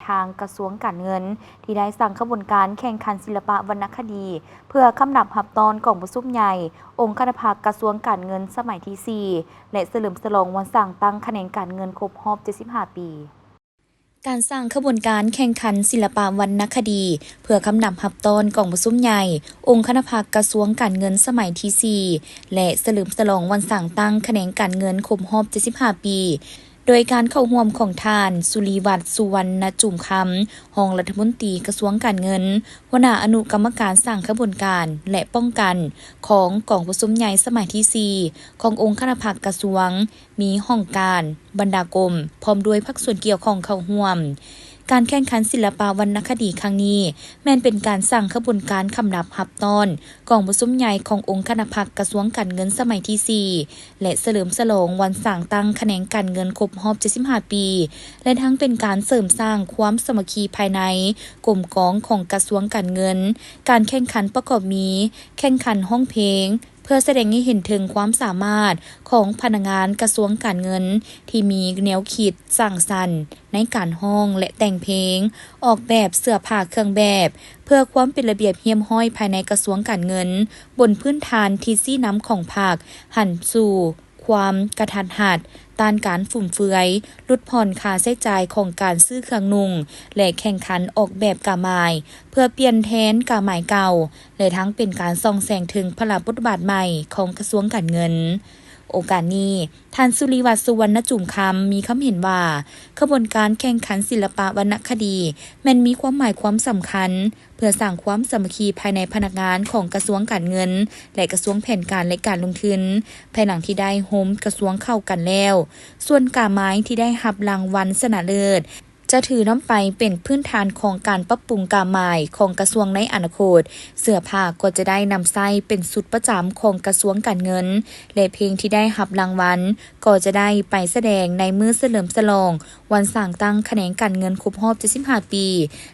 ທາງກະຊວງການເງິນ ທີ່ໄດ້ສ້າງຂະບວນການແຂ່ງຂັນສິລະປະວັນນະຄະດີ ເພື່ອຄຳນັບຮັບຕ້ອນກອງປະຊຸມໃຫຍ່ອົງຄະນະພັກກະຊວງການເງິນສະໄໝທີສີ່ ແລະ ສະເຫຼີມສະຫຼອງວັນສ້າງຕັ້ງຂະແໜງການເງິນຄົບຮອບເຈັດສິບຫ້າປີ. ການສ້າງຂະບວນການແຂ່ງຂັນສິລະປະວັນນະຄະດີ ເພື່ອຄຳນັບຮັບຕ້ອນກອງປະຊຸມໃຫຍ່ອົງຄະນະພັກກະຊວງການເງິນສະໄໝທີສີ່ ແລະ ສະເຫຼີມສະຫຼອງວັນສ້າງຕັ້ງຂະແໜງການເງິນຄົບຮອບເຈັດສິບຫ້າປີ ໂດຍການເຂົ້າຮ່ວມຂອງທ່ານ ສຸລິວັດ ສຸວັນນະຈູມຄຳ ຮອງລັດຖະມົນຕີກະຊວງການເງິນ, ຫົວໜ້າອະນຸກຳມະການສ້າງຂະບວນການ ແລະ ປ້ອງກັນຂອງກອງປະຊຸມໃຫຍ່ສະໄໝທີສີ່ ຂອງອົງຄະນະພັກກະຊວງ, ມີຫ້ອງການ, ບັນດາກົມ ພ້ອມດ້ວຍພາກສ່ວນກ່ຽວຂ້ອງເຂົ້າຮ່ວມ. ການແຂ່ງຂັນສິລະປະວັນນະຄະດີຄັ້ງນີ້ ແມ່ນເປັນການສ້າງຂະບວນການຄຳນັບຮັບຕ້ອນ ກອງປະຊຸມໃຫຍ່ຂອງອົງຄະນະພັກກະຊວງການເງິນສະໄໝທີສີ່ ແລະ ສະເຫຼີມສະຫຼອງວັນສ້າງຕັ້ງຂະແໜງການເງິນຄົບຮອບເຈັດສິບຫ້າປີ ແລະ ທັງເປັນການເສີມສ້າງຄວາມສາມັກຄີພາຍໃນກົມກອງຂອງກະຊວງການເງິນ. ການແຂ່ງຂັນປະກອບມີ ແຂ່ງຂັນຮ້ອງເພງ ເພື່ອສະແດງໃຫ້ເຫັນເຖິງຄວາມສາມາດຂອງພະນັກງານກະຊວງການເງິນ ທີ່ມີແນວຄິດສ້າງສັນໃນການຮ້ອງ ແລະ ແຕ່ງເພງ, ອອກແບບເສື້ອຜ້າເຄື່ອງແບບ ເພື່ອຄວາມເປັນລະບຽບຮຽບຮ້ອຍພາຍໃນກະຊວງການເງິນ ບົນພື້ນຖານທິດຊີ້ນຳຂອງພັກ ຫັນສູ່ຄວາມກະທັດຮັດ, ຕ້ານການຟຸມເຟືອຍ, ຫຼຸດຜ່ອນຄ່າໃຊ້ຈ່າຍຂອງການຊື້ເຄື່ອງນຸ່ງ ແລະ ແຂ່ງຂັນອອກແບບກາໝາຍ ເພື່ອປ່ຽນແທນກາໝາຍເກົ່າ ແລະ ທັງເປັນການສ່ອງແສງເຖິງພາລະບົດບາດໃໝ່ຂອງກະຊວງການເງິນ. ໂອກາດນີ້ ທ່ານ ສຸລິວັດ ສຸວັນນະຈູມຄຳ ມີຄຳເຫັນວ່າ ຂະບວນການແຂ່ງຂັນສິລະປະວັນນະຄະດີ ແມ່ນມີຄວາມໝາຍຄວາມສຳຄັນ ເພື່ອສ້າງຄວາມສາມັກຄີພາຍໃນພະນັກງານຂອງກະຊວງການເງິນ ແລະ ກະຊວງແຜນການ ແລະ ການລົງທຶນ ພາຍຫຼັງທີ່ໄດ້ໂຮມກະຊວງເຂົ້າກັນແລ້ວ. ສ່ວນກາໝາຍທີ່ໄດ້ຮັບລາງວັນຊະນະເລີດ ຈະຖືນຳໄປເປັນພື້ນຖານຂອງການປັບປຸງກາໝາຍຂອງກະຊວງໃນອະນາຄົດ. ເສື້ອຜ້າກໍຈະໄດ້ນຳໃຊ້ເປັນຊຸດປະຈຳຂອງກະຊວງການເງິນ ແລະ ເພງທີ່ໄດ້ຮັບລາງວັນ ກໍຈະໄດ້ໄປສະແດງໃນມື້ສະເຫຼີມສະຫຼອງວັນສ້າງຕັ້ງຂະແໜງການເງິນຄົບຮອບເຈັດສິບຫ້າປີ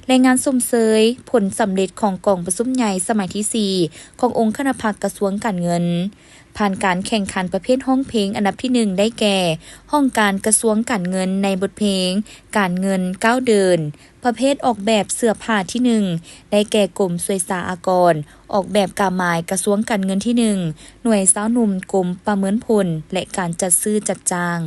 ແລະ ງານຊົມເຊີຍຜົນສຳເລັດຂອງກອງປະຊຸມໃຫຍ່ສະໄໝທີສີ່ ຂອງອົງຄະນະພັກກະຊວງການເງິນ. ຜ່ານການແຂ່ງຂັນປະເພດຮ້ອງເພງອັນດັບທີໜຶ່ງ ໄດ້ແກ່ ຫ້ອງການກະຊວງການເງິນ ໃນບົດເພງ ການເງິນເກົ້າເດີນ. ປະເພດອອກແບບເສື້ອຜ້າທີໜຶ່ງ ໄດ້ແກ່ກົມສວຍສາອາກອນ, ອອກແບບກາໝາຍກະຊວງການເງິນທີໜຶ່ງ, ໜ່ວຍຊາວໜຸ່ມກົມປະເມີນຜົນ ແລະ ການຈັດຊື້ຈັດຈ້າງ.